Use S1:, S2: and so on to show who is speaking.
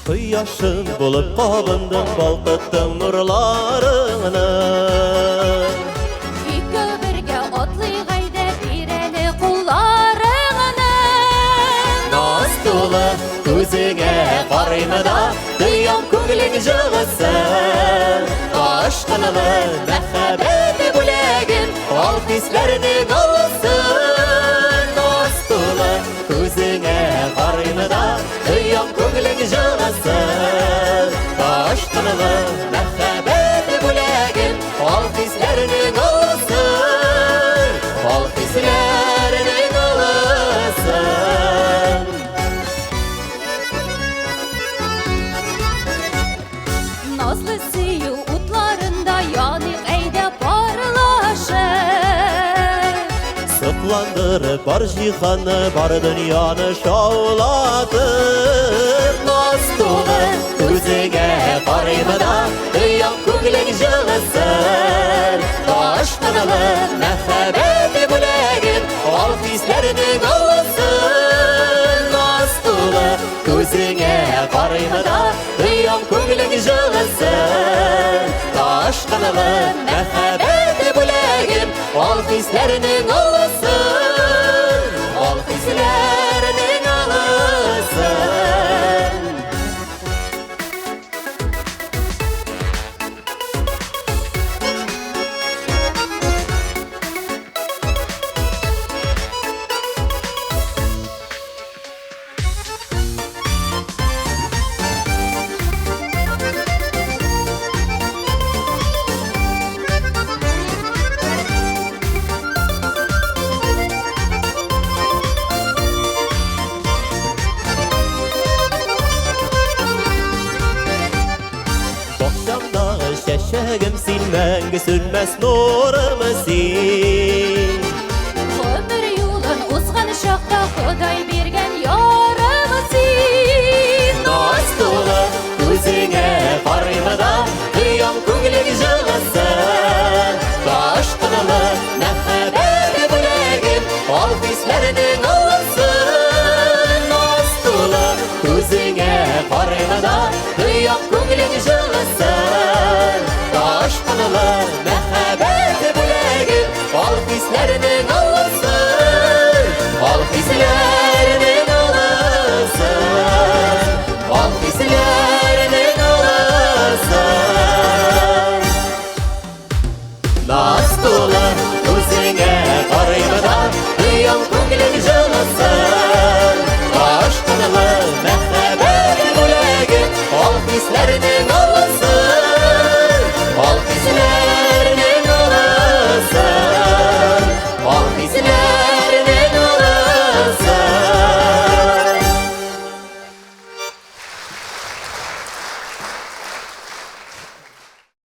S1: Кояшым булып кабындың, балкыттың нурларыңны.
S2: Икәү бергә атлыйк әйдә, бир әле кулларыңны.
S1: Наз тулы күзеңә карыйм да, тоям күңелең җылысын. Ташкынлы мәхәббәт бүләген, ал хисләрнең олысын. Наз тулы күзеңә карыйм да, тоям күңелең җылысын. Ташкынлы мәхәббәт бүләген, ал хисләрнең олысын. Ал хисләрнең олысын.
S2: Назлы сөю утларында яныйк әйдә парлашып.
S1: Сокландырып бар җиһанны, бар дөньяны шаулатып. Наз тулы күзеңә карыйм да, тоям күңелең җылысын. Ташкынлы мәхәббәт бүләген, ал хисләрнең олысын. Наз тулы күзеңә карыйм да, тоям күңелең җылысын. Ташкынлы мәхәббәт бүләген, ал хисләрнең олысын. Ал хисләрнең олысын. Бакчамдагы чәчәгем син, мәңге сүнмәс нурым син.
S2: Гомер юлын узган чакта Ходай биргән ярым син.
S1: Наз тулы күзеңә карыйм да, тоям күңелең җылысын. Ташкынлы мәхәббәт бүләген, ал хисләрнең олысын. Наз тулы күзеңә карыйм да, тоям күңелең җылысын. Ташкынлы мәхәббәт бүләген, ал хисләрнең олысын. Ал хисләрнең олысын. Ал хисләрнең олысын. Наз тулы күзеңә карыйм да, тоям күңелең җылысын.